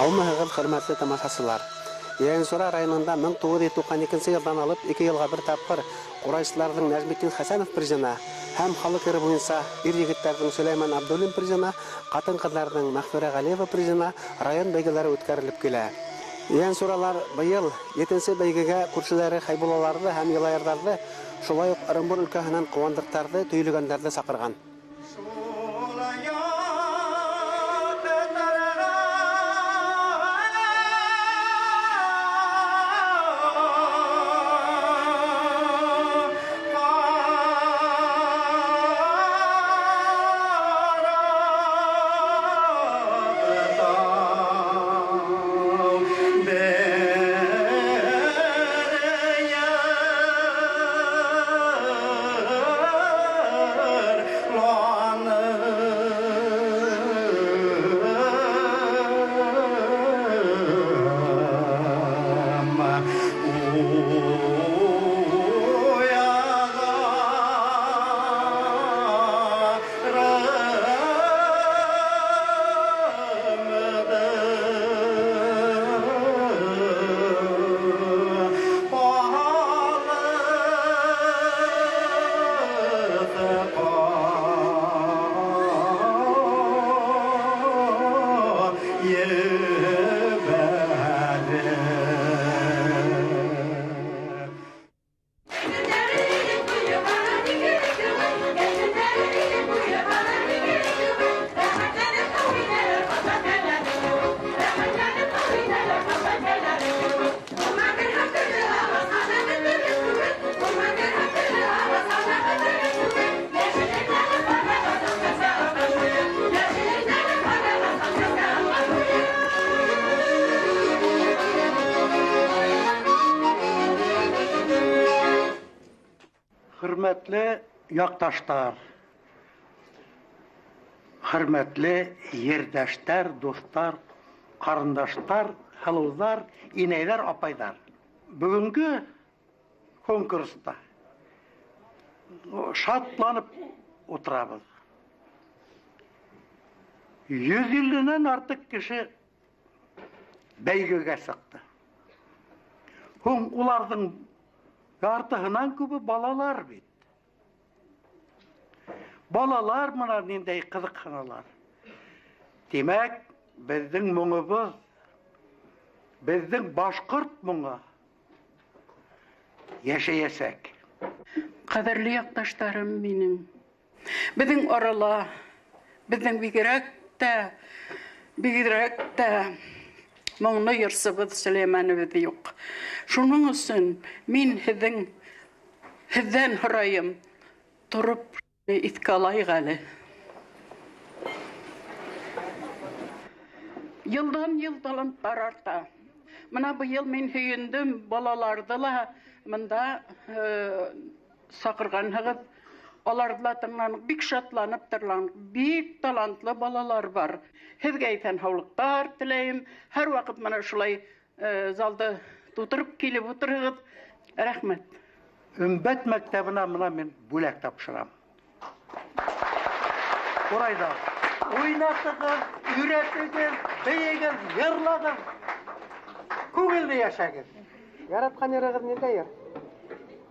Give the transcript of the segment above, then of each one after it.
Һаумыһығыҙ, хөрмәтле тамашасылар! Ейәнсура районында 1992 йылдан алып 2 йылға бер тапҡыр ҡурайсыларҙың Нәжметдин Хәсәнов призына һәм халыҡ йыры буйынса ир-егеттәрҙең Сөләйман Абдуллин призына, ҡатын-ҡыҙҙарҙың Мәғфүрә Ғәлиева призына район бәйгеләре үткәрелеп килә. Ейәнсуралар быйыл 7-нсе бәйгегә күршеләре Хәйбуллаларҙы һәм Йылайырҙарҙы, шулай уҡ Ырымбур өлкәһенән ҡыуандыҡтарҙы, төйлөгәндәрҙе саҡырған. Хөрмәтле яҡташтар, хөрмәтле ерҙәштәр, дуҫтар, ҡарындаштар, һылыуҙар, инәйҙәр, апайҙар. Бөгөнгө конкурста шатланып ултырабыҙ. 150-нән артыҡ кеше бәйгегә сыҡты. Һуң уларҙың яртыһынан күбе балалар бит. Балалар мына ниндәй ҡыҙыҡһыналар. Тимәк, беҙҙең моңобоҙ, беҙҙең башҡорт моңо йәшәйәсәк. Ҡәҙерле яҡташтарым минең. Беҙҙең арала, беҙҙең бигерәк тә моңло йырсыбыҙ Сөләймәнебеҙ юҡ. Шуның өсөн мин һеҙҙән һорайым, тороп иҫкә алайыҡ әле. Йылдан йыл таланттар арта. Мына быйыл мин һөйөндөм, балаларҙы ла мында саҡырғанһығыҙ. Аларҙы ла тыңланыҡ, бик шатланып тыңланыҡ. Бик талантлы балалар бар. Һеҙгә иҫән һаулыҡтар теләйем. Һәр ваҡыт мына шулай залды тутырып килеп ултырығыҙ. Рәхмәт. Өмбәт мәктәбенә мына мин бүләк тапшырам. Ҡурайҙа уйнатығыҙ, өйрәтегеҙ, бейегеҙ, йырлағыҙ, күңелле йәшәгеҙ. Яратҡан йырығыҙ ниндәй йыр?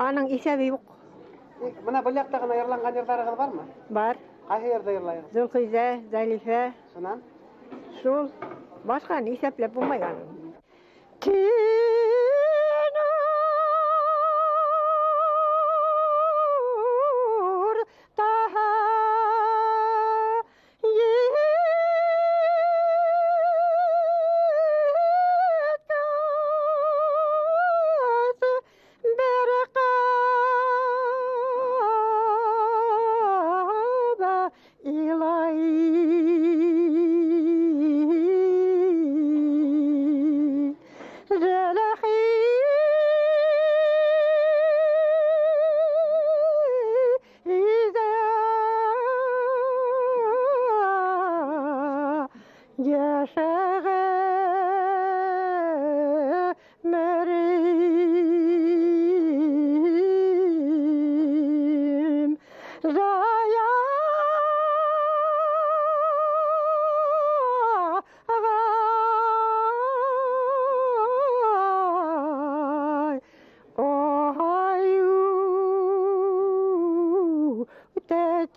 Аның иҫәбе юҡ. Мына был яҡта ғына йырланған йырҙарығыҙ бармы? Бар. Ҡайһы йырҙы йырлайһығыҙ? Зөлхизә, Зәлифә. Шунан? Шул. Башҡаны иҫәпләп булмай аның.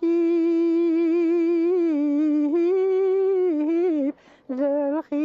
Тәртип зөлхидә.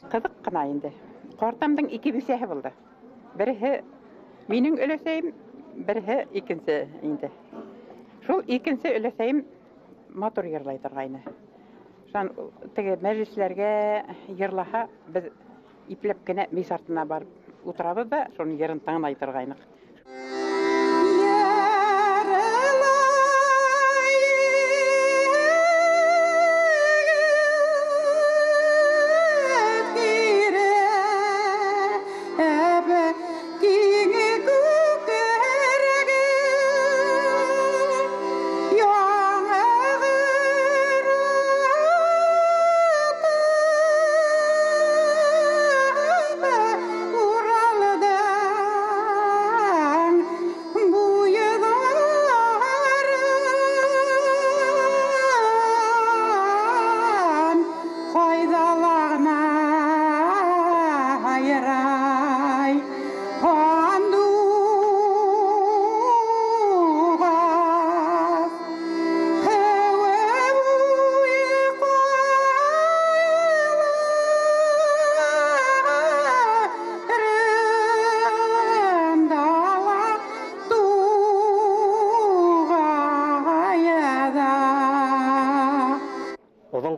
Ҡыҙыҡ ҡына инде. Ҡартамдың ике бисәһе булды. Береһе минең өләсәйем, береһе икенсе инде. Шул икенсе өләсәйем матур йырлай торғайны. Шунан теге мәжлесләргә йырлаһа, беҙ ипләп кенә мейес артына барып ултырабыҙ ҙа, шуның йырын тыңлай торғайныҡ.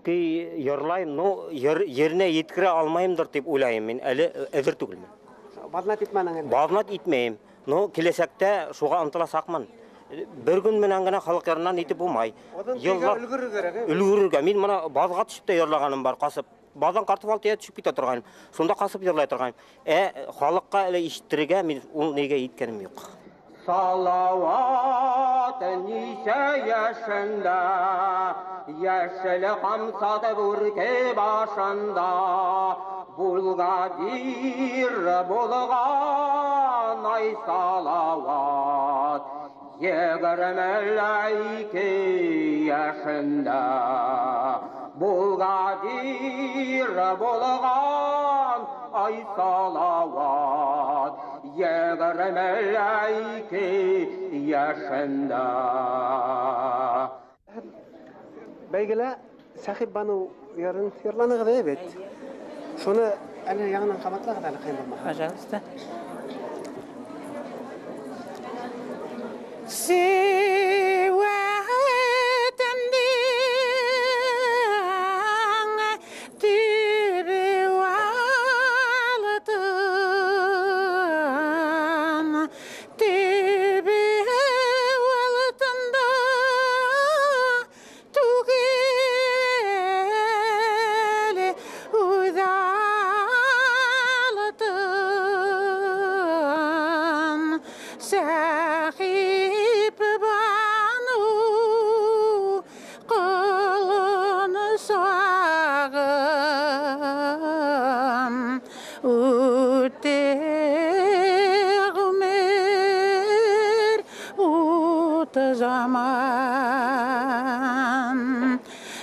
Йырлайым, но еренә еткерә алмайымдыр тип уйлайым мин, әле әҙер түгелмен. Баҙнат итмәнең инде? Баҙнат итмәйем. Но киләсәктә шуға ынтыласаҡмын. Бер көн менән генә халыҡ йырынан итеп булмай. Йыллар өлгөрөргә кәрәк, ә? Өлгөрөргә. Мин мына баҙға төшөп тә йырлағаным бар, ҡасып. Баҙҙан ҡартып алты төшөп китә торғайным. Шунда ҡасып йырлай торғайным. Ә халыҡҡа әле ишеттерергә мин ул нигә еткәнем юҡ. Салават нисә йәшендә, йәшел ҡамсаты бүрке башында, Булғадир булған ай Салават, 22 йәшендә, Булғадир булған ай Салават, 22 йәшендә. Бәйгелә Сәхип Баныу йырын йырланығыҙ бит. Шуны әле яңынан ҡабатлағыҙ әле, ҡыйын булмаһа. Пожалуйста. Sahip Banu qılın sağım, Үтте ғүмер, уты заман.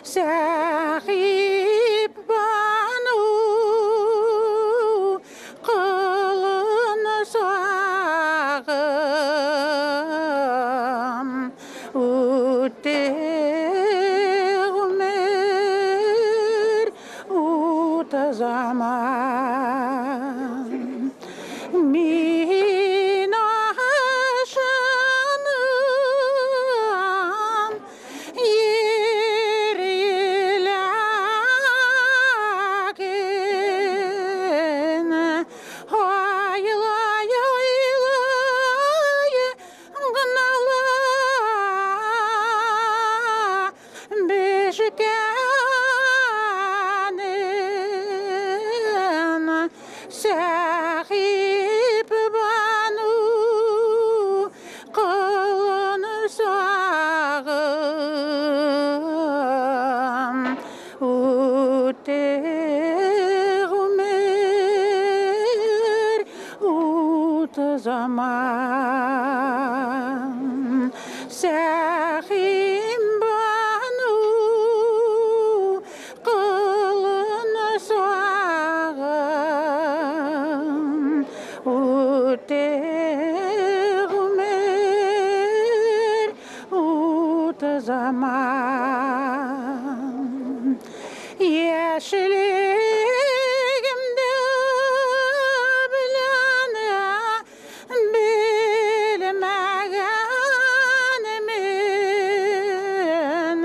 Сәхип Бану qılın sağım, Үтте ғүмер, уты заман. Сәхип бану ҡылын сағым, үтте ғүмер, үтте заман. Сәхим бану ҡылын сағым, үтте ғүмер, үтте заман. Йәшлегемде белән белмәгән мин,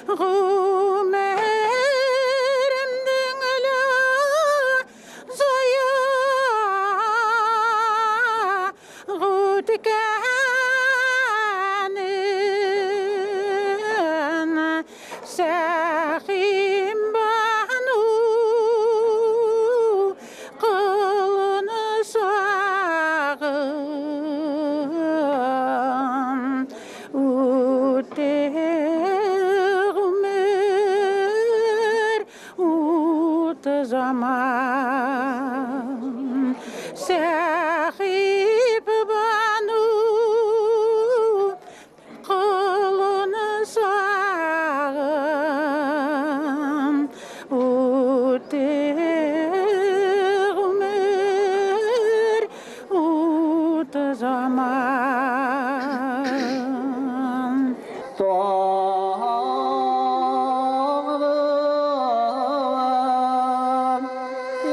ғүмеремдең лә зая үткәнен. Сәхим бану ҡылын сағым, үтте ғүмер, үтте заман. Сәхип бану ҡылын сағым, үтте ғүмер, үтте заман. Тағым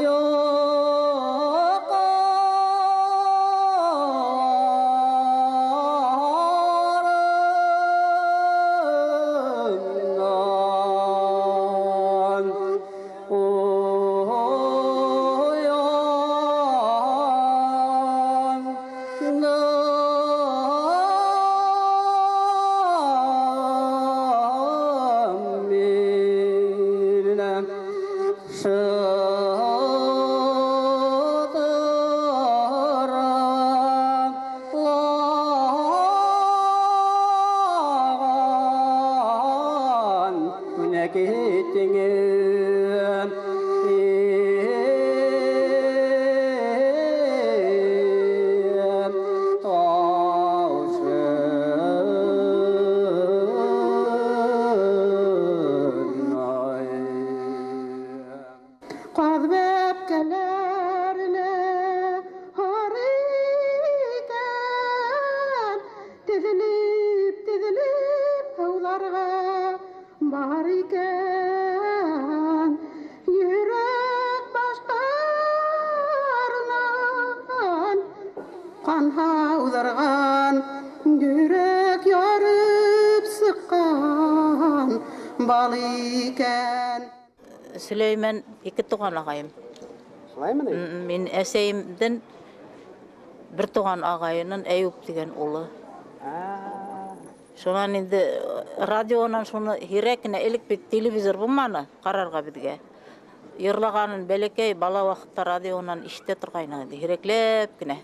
юҡарынан Ояндым минем шытыралаған китеңем. Ҡаҙ бәпкәләренә һары икән, теҙелеп, теҙелеп һыуҙарға бар икән. Йөрәк баштарынан ҡан һауҙырған, йөрәк ярып сыҡҡан бал икән. Сөләймән ике туған ағайым. Шулаймы ни? Мин әсәйемдең бер туған ағайының Әйүп тигән улы. Шунан инде радионан шуны һирәк кенә, элек бит телевизор булманы ҡарарға беҙгә. Йырлағанын бәләкәй бала ваҡытта радионан ишетә торғайны инде, һирәкләп кенә.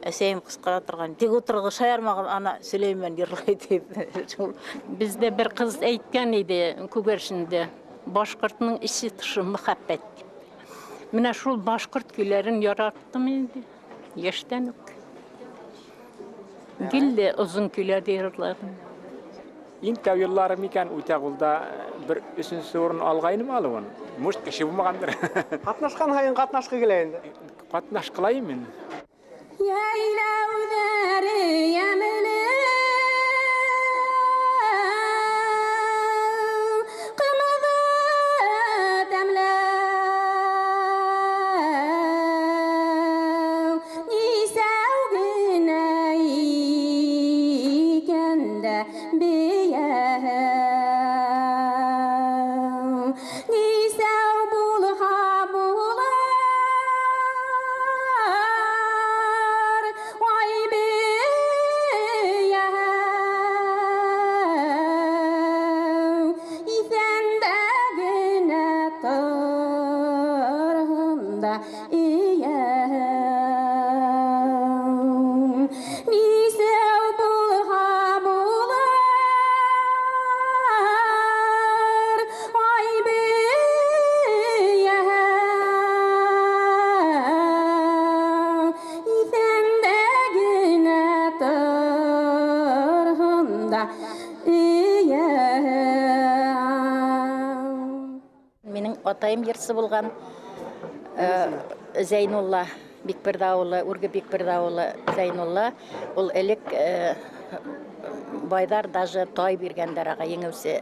Әсәйем ҡысҡыра торған, тик ултырғы шаярмағыҙ, ана Сөләймән йырлай тип. Шул. Беҙҙә бер ҡыҙ әйткән ине Күгәрсендә, башҡортоноң эсе тышы мөхәббәт тип. Менә шул башҡорт көйләрен яраттым инде, йәштән үк. Гел дә оҙон көйләрҙе йырланым. Иң тәү йылларым икән, Үтәғолда бер өсөнсө урын алғайным алыуын. Может, кеше булмағандыр. Ҡатнашҡан һайын ҡатнашҡы килә инде. Ҡатнашҡылайым мин. Йәйләүҙәре йәмле, ҡымыҙы тәмле, нисәү генә икән дә бейәһе, нисәү булһа булыр, ай бейәһе. Атайым йырсы булған. Зәйнулла Бикберҙе ауылы, Үрге Бикберҙе ауылы Зәйнулла. Ул элек байҙар даже тай биргәндәр аға еңеүсе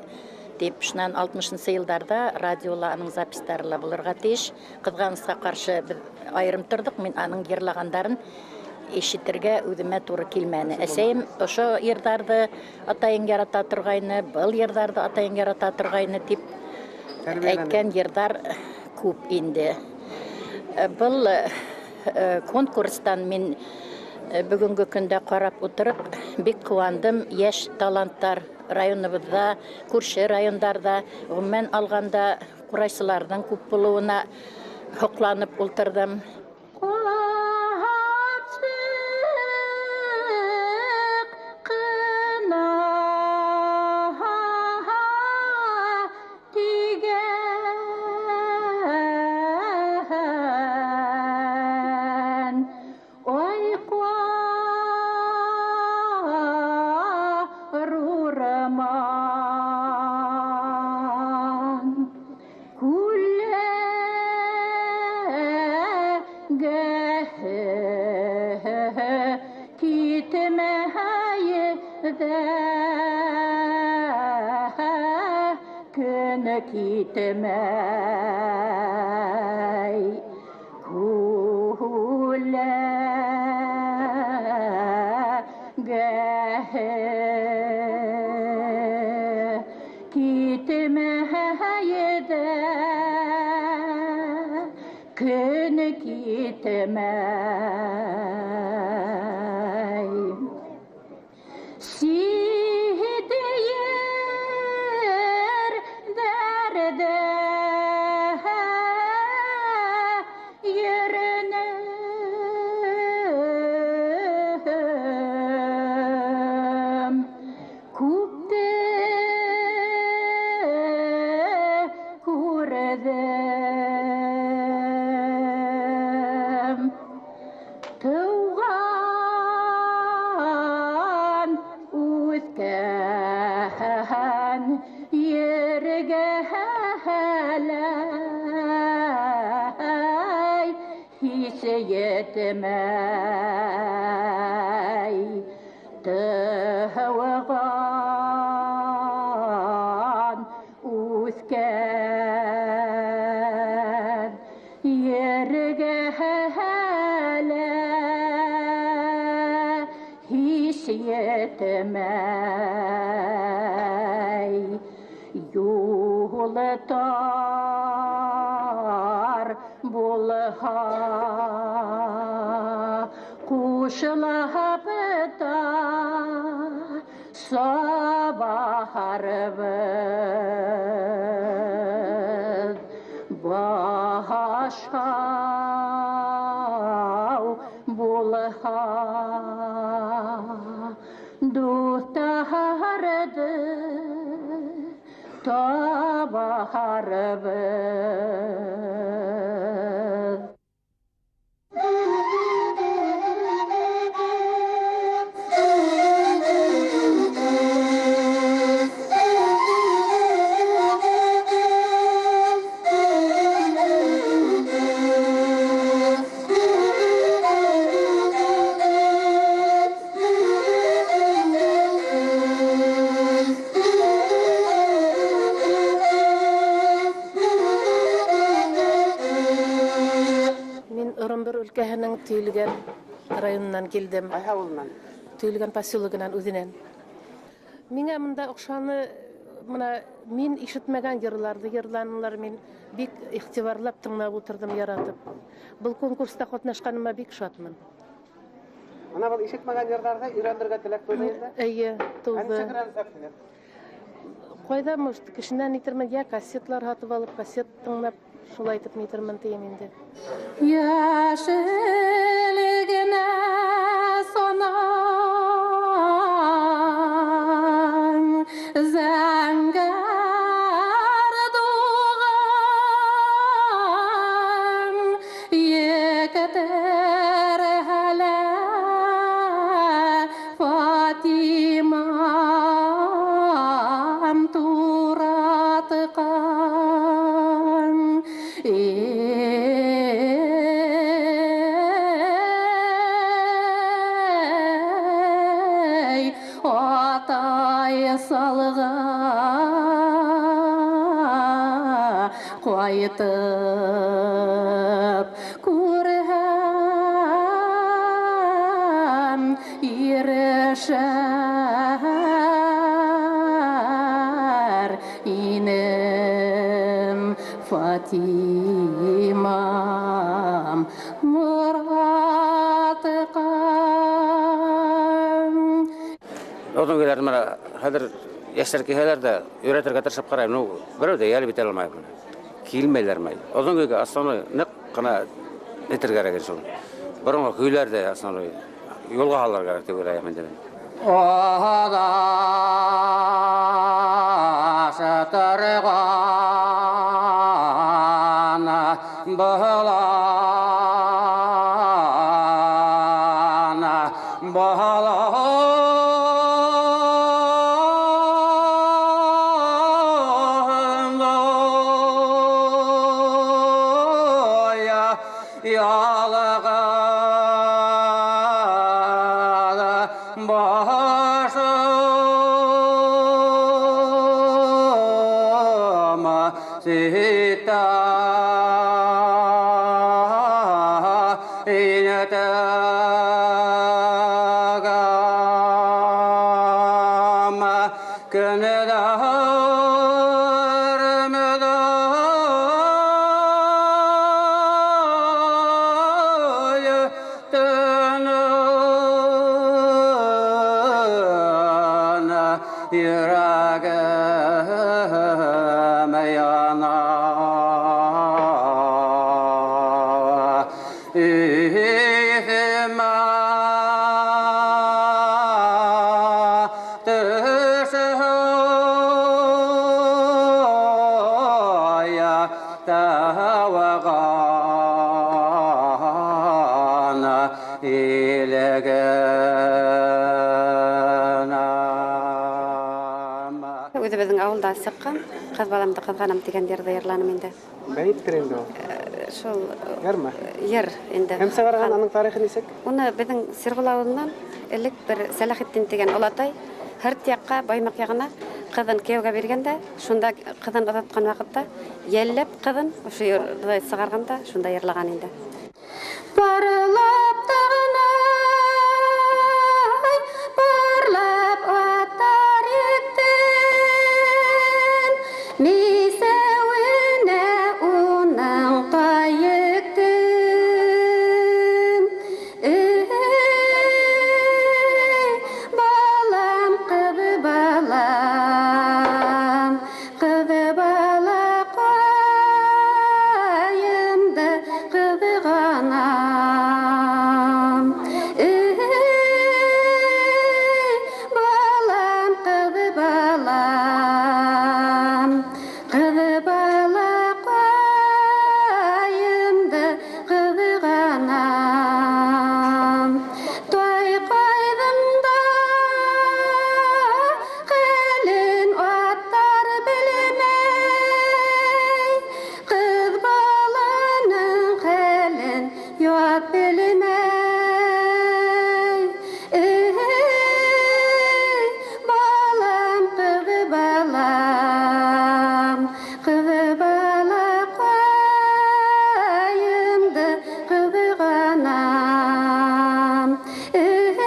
тип. Шунан 60-нсы йылдарҙа радиола аның запистары ла булырға тейеш. Ҡыҙғанысҡа ҡаршы беҙ айырым торҙоҡ. Мин аның йырлағандарын ишетергә үҙемә тура килмәне. Әсәйем ошо йырҙарҙы атайың ярата торғайны, был йырҙарҙы атайың ярата торғайны тип әйткән йырҙар күп инде. Был конкурстан мин бөгөнгө көндә ҡарап ултырып бик ҡыуандым. Йәш таланттар районыбыҙҙа, күрше райондарҙа, ғөмүмән алғанда ҡурайсыларҙың күп булыуына һоҡланып ултырҙым. Төйлөгән районынан килдем. Ҡайһы ауылынан? Төйлөгән поселогынан үҙенән. Миңә мында оҡшаны, мына мин ишетмәгән йырларҙы йырланылар, мин бик иғтибарлап тыңлап ултырҙым, яратып. Был конкурста ҡатнашҡаныма бик шатмын. Мына был ишетмәгән йырҙарҙы өйрәнергә теләк тыуҙы инде? Эйе, тыуҙы. Нисек өйрәнәсәкһегеҙ? Ҡайҙа, может, кешенән итермен, йә кассетлар һатып алып, кассет тыңлап, шулай итеп нитермен тием инде. Йәшелгенә санаң, зәңгәр дуған, екетер һәлә Фатимам туратҡан. Салға ҡайтып күрһәм ирешер инем Фатимам моратҡа. Оҙон көйҙәрҙе мына хәҙер йәштәр килһәләр ҙә өйрәтергә тырышып ҡарайым. Ну, берәү ҙә йәлеп итә алмай. Килмәйҙәр май. Оҙон көйгә основной ныҡ ҡына әйтергә кәрәк шул. Боронғо көйләр ҙә основной юлға һалырға кәрәк тип уйлайым инде мин. Аҙаштырған болан, болан. Үҙебеҙҙең ауылда сыҡҡан «Ҡыҙ баламды ҡыҙғанам» тигән йырҙы йырланым инде. Бәйеттер инде ул. Шул йырмы? Йыр инде. Кем сығарған, аның тарихы нисек? Уны беҙҙең Сирғол ауылынан элек бер Сәләхетдин тигән олатай һырт яҡҡа, Баймаҡ яғына ҡыҙын кейәүгә биргәндә, шунда ҡыҙын оҙатҡан ваҡытта йәлләп ҡыҙын ошо йырҙы сығарған да шунда йырлаған инде. Парлап тағынай, парлап аттар ектен, мисәүенә уның тайыктын. Эй, балам, ҡыҙ балам, ҡыҙ балаҡайымды ҡыҙғанам. Эй, балам, ҡыҙ балам, ҡыҙ балаҡайымды ҡыҙғанам. Тай ҡайҙым да ҡәлен аттар белмәй, ҡыҙ баланың ҡәлен ят белмәй. Эй, балам, ҡыҙ балам, ҡыҙ балаҡайымды ҡыҙғанам. Эй,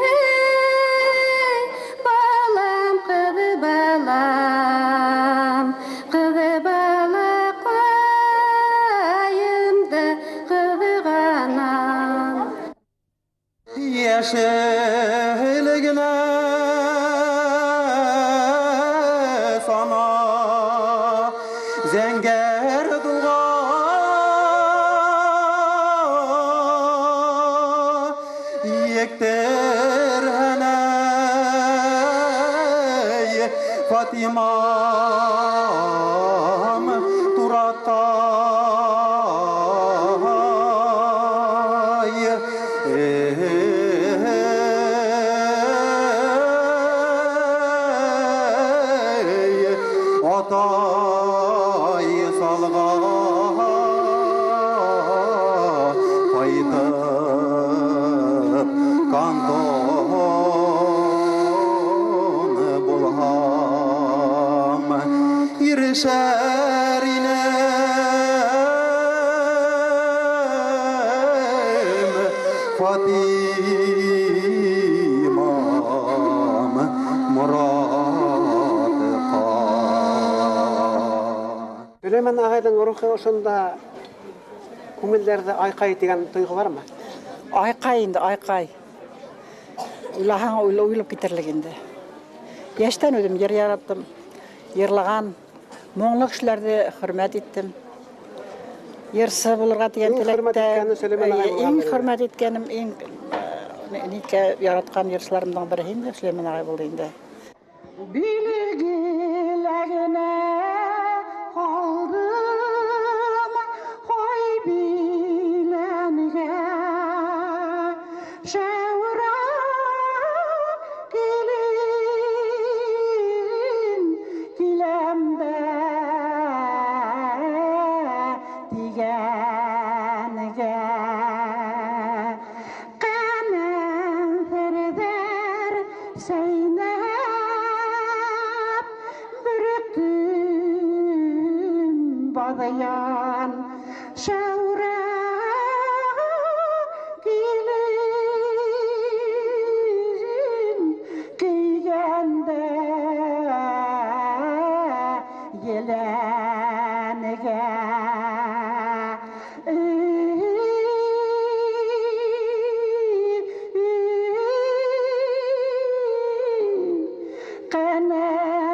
балам, ҡыҙ балам, ҡыҙ балаҡайымды ҡыҙғанам. Йәшелгенә сана зәңгәр тулға ектер һәнәй Фатимам туратай. Эй, атай салға ҡайтып кантон булһам. Фатимам Моратҡа. Сөләймән ағайҙың рухы ошонда күңелдәрҙе айҡай тигән тойғо бармы? Айҡай инде, айҡай. Уйлаһаң, уйлап китерлек инде. Йәштән үҙем йыр яраттым, йырлаған, моңло кешеләрҙе хөрмәт иттем. Йырсы булырға тигән Иң хөрмәт теләктә, иткәне Сөләймән ағай иң булған. хөрмәт иткәнем, иң никә яратҡан йырсыларымдың береһе инде Сөләймән ағай булды инде. Билгеләгенә ҡалдым, ҡай биләнгә. Шәүрә килен киләм дә тигәнгә. Ҡәнәферҙәр сәйнәп, бөрөктөм баҙыян. Шәүрә килен кейгәндә еләнгә.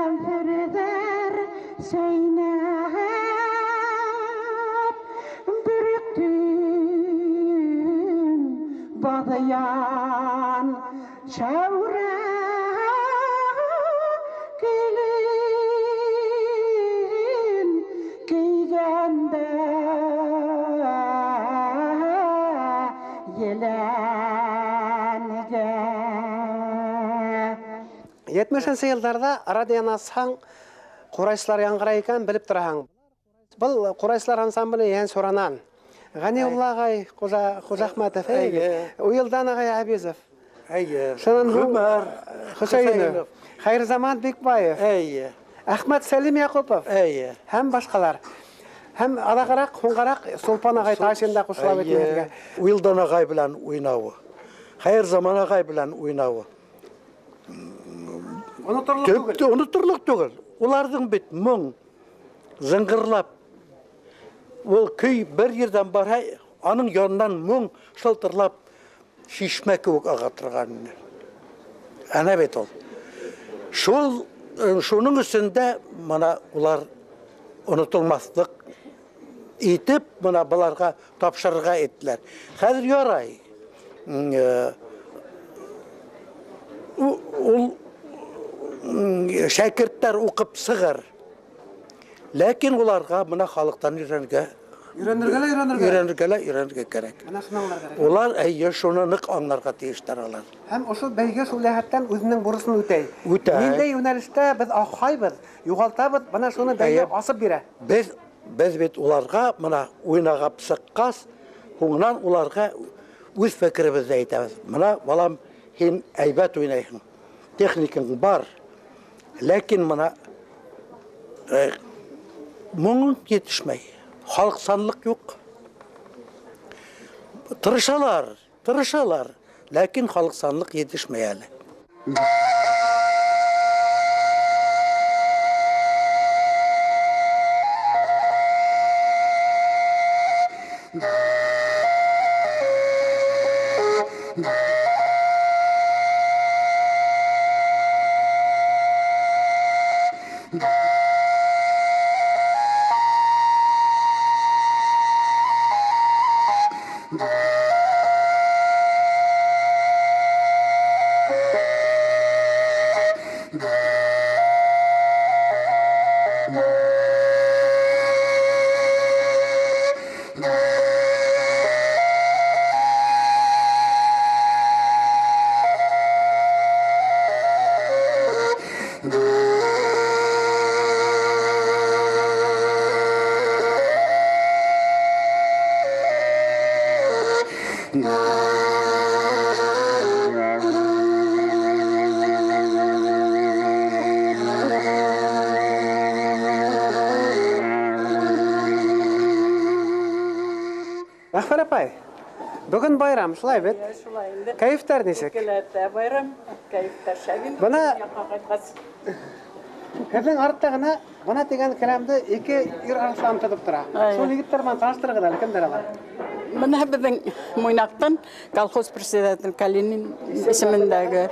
Ҡәнәферҙәр сәйнәп, бөрөктөм баҙыян. Шәүрә килен кейгәндә еләнгә. 70-нсе йылдарҙа радионы асһаң, ҡурайсылар яңғырай икән, белеп тораһаң. Был ҡурайсылар ансамбле Йәнсуранан. Ғәниулла ағай Хужахмәтов, әйе. Уйылдан ағай Абизов. Әйе. Шунан һуң Ғүмәр Хөсәйенов. Хөсәйенов. Хәйерзаман Бикбаев. Әйе. Әхмәт Сәлим Яҡупов. Әйе. Һәм башҡалар. Һәм аҙағыраҡ, һуңғараҡ Сулпан ағай Ташин да ҡушыла бит Әйе. һеҙгә. Уйылдан ағай белән уйнауы. Хәйерзаман ағай белән уйнауы. Оноторлоҡ Төп түгел. Оноторлоҡ түгел. Уларҙың бит моң зыңғырлап, ул көй бер ерҙән барһа, аның янынан моң шылтырлап шишмә кеүек аға торған ине. Әнә бит ул. Шуның өсөн дә мына улар онотолмаҫлыҡ итеп, мына быларға тапшырырға иттеләр. Хәҙер ярай. Ул шәкерттәр уҡып сығыр. Ләкин уларға мына халыҡтан өйрәнергә, Өйрәнергә лә өйрәнергә. Өйрәнергә лә өйрәнергә кәрәк. Мына шуны аңларға кәрәк. Улар әйе шуны ныҡ аңларға тейештәр алар. Һәм ошо бәйге шул йәһәттән үҙенең бурысын үтәй. Үтәй. Ниндәй йүнәлештә беҙ аҡһайбыҙ, юғалтабыҙ, бына шуны бәйге Әйе. асып бирә. Беҙ бит уларға мына уйнағап сыҡҡас, һуңынан уларға үҙ фекеребеҙҙе әйтәбеҙ. Мына балам, һин әйбәт уйнайһың, техникаң бар, ләкин мына моңың етешмәй, халыҡсанлыҡ юҡ. Тырышалар, тырышалар, ләкин халыҡсанлыҡ етешмәй әле. Бөгөн байрам, шулай бит? Шулай инде. Кәйефтәр нисек? Икеләтә байрам, кәйефтәр шәп инде. Бына Яҡҡа ҡайтҡас. Һеҙҙең артта ғына бына тигән келәмде ике ир арыҫлан тотоп тора. Шул егеттәр менән таныштырығыҙ әле, кемдәр алар? Бына беҙҙең Муйнаҡтан колхоз председатель Калинин исемендәге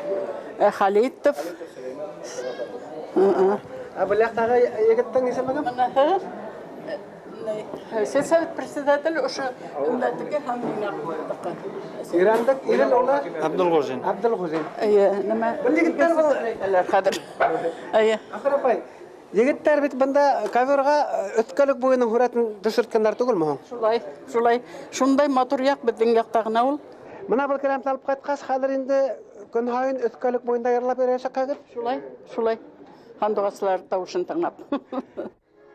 Халитов. Ә был яҡтағы егеттең исеме кем? Быныһы сельсовет председатель ошо өммәтеке һәм Муйнаҡтыҡы. Ирәндек Ирел улы Абдулғужин. Абдулғужин. Эйе, нәмә? Был егеттәр был хәҙер. Эйе. Ахыр апай, егеттәр бит бында коверға өткәлек буйының һүрәтен төшөрткәндәр түгелме һуң? Шулай, шулай. Шундай матур яҡ беҙҙең яҡта ғына ул. Бына был келәмде алып ҡайтҡас, хәҙер инде көн һайын өткәлек буйында йырлап йөрөйәсәкһегеҙ. Шулай, шулай. Һандуғасылар тауышын тыңлап.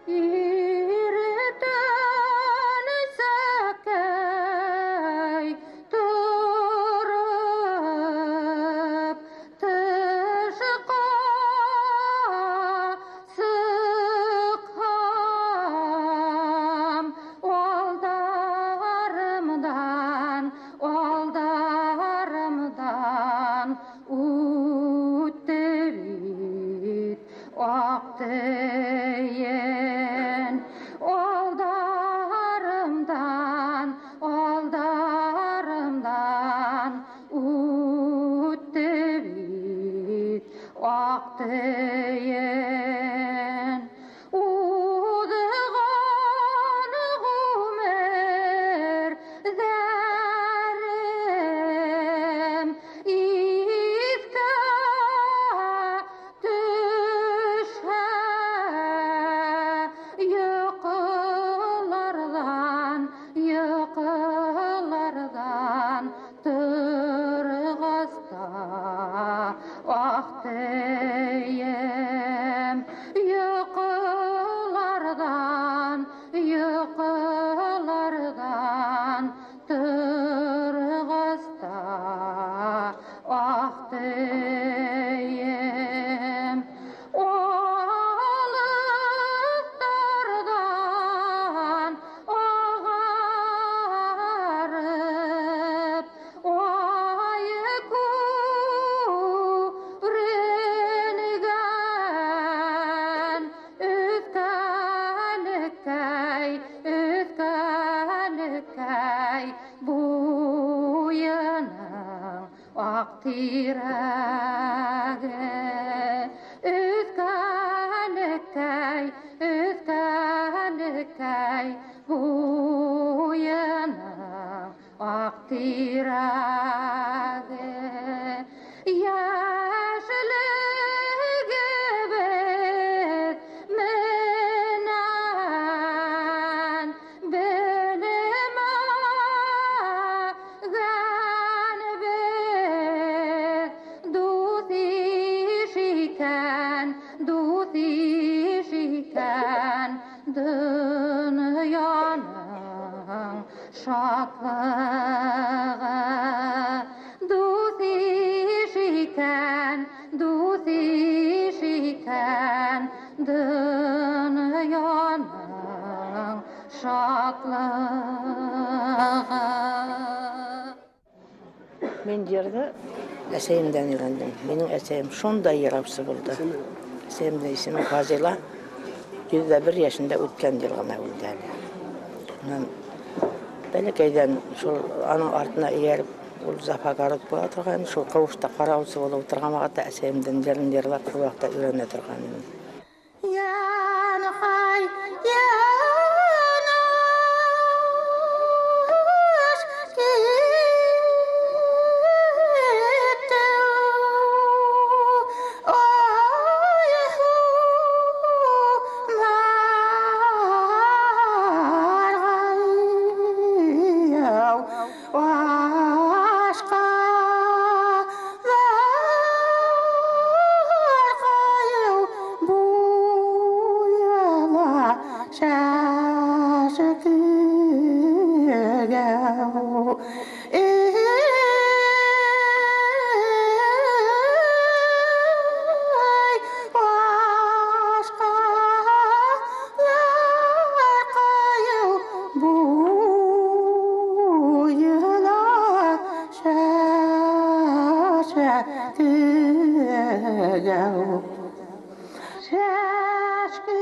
Иртән сәкәй тороп, тышҡа сыҡһам, алдарымдан, алдарымдан үтте бит аҡ тейен. Алдарымдан, алдарымдан үтте бит аҡ тейен. Уҙған ғүмерҙәрем иҫкә төшһә, йоҡоларҙан, йоҡоларҙан торғас та аҡ тейем. Йоҡоларҙан, йоҡоларҙан торғас та аҡ тейем. Алыҫтарҙан ағарып, ай күренгән, өҫкәлеккәй, өҫкәлеккәй буйының аҡ тирәге. Өҫкәлеккәй, өҫкәлеккәй буйының аҡ тирәге. Йәшлегебеҙ менән белмәгән беҙ, дуҫ иш икән, дуҫ иш икән донъяның шатлығы. Дуҫ иш икән, дуҫ иш икән донъяның шатлығы. Мин йырҙы әсәйемдән өйрәндем. Минең әсәйем шундай йыраусы булды. Әсәйемдең исеме Фазила. 101 йәшендә үткән йыл ғына үлде әле. Унан бәләкәйҙән шул аның артына эйәреп, ул Зафагород була торған, шул ҡыуышта ҡараусы булып ултырған ваҡытта әсәйемдең йырын йырлап шул ваҡытта өйрәнә торған инем. Янҡай, янаш китте, ай һунарға ашҡа буяла. Тегәү Сәскеләргә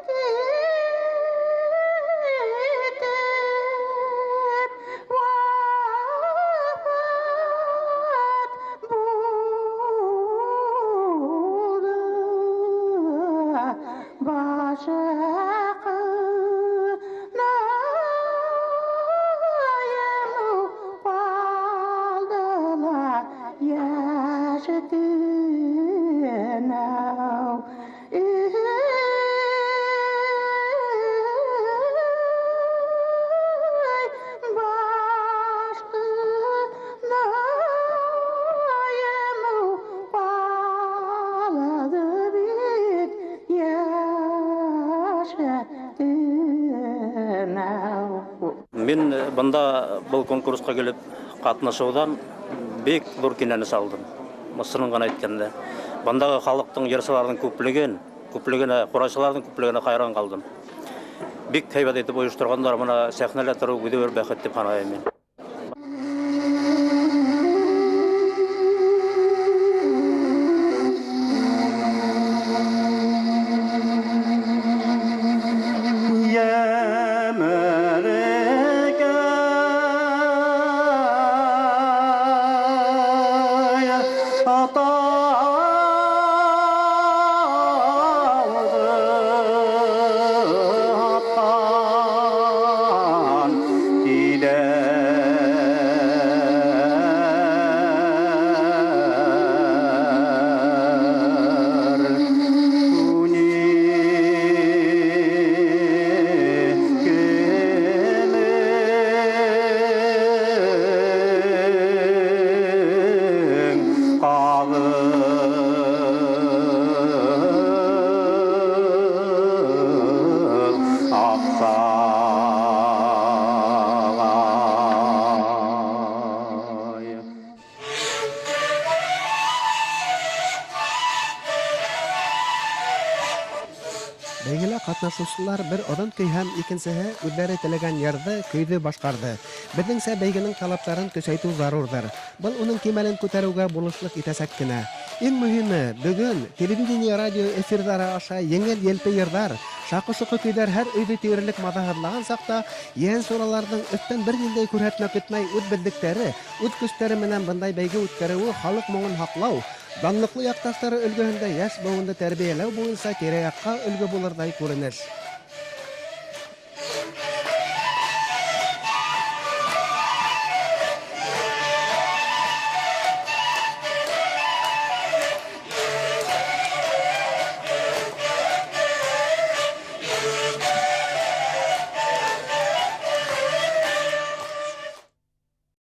китеп вафат булды Башаҡынайым ҡалды ла йәш кенәү. Эй, башҡынайым ҡалды бит йәш кенәү. Мин бында был конкурсҡа килеп ҡатнашыуҙан бик ҙур кинәнес алдым. Мысырын ғына әйткәндә. Бындағы халыҡтың йырсыларҙың күплеген, күплегенә, ҡурайсыларҙың күплегенә хайран ҡалдым. Бик һәйбәт итеп ойошторғандар, бына сәхнәлә тороу үҙе бер бәхет тип һанайым мин. Бәйгелә ҡатнашыусылар бер оҙон көй һәм икенсеһе үҙҙәре теләгән йырҙы, көйҙө башҡарҙы. Беҙҙеңсә бәйгенең талаптарын көсәйтеү зарурҙыр. Был уның кимәлен күтәреүгә булышлыҡ итәсәк кенә. Иң мөһиме, бөгөн телевидение, радио эфирҙары аша еңел елпе йырҙар, шаҡы-шоҡо көйҙәр һәр өйҙө тиерлек маҙаһыҙлаған саҡта ейәнсураларҙың өҫтән бер ниндәй күрһәтмә көтмәй үҙ белдектәре, үҙ көстәре менән бындай бәйге үткәреүе халыҡ моңон һаҡлау, данлыҡлы яҡташтары өлгөһөндә йәш быуынды тәрбиәләү буйынса тирә-яҡҡа өлгө булырҙай күренеш.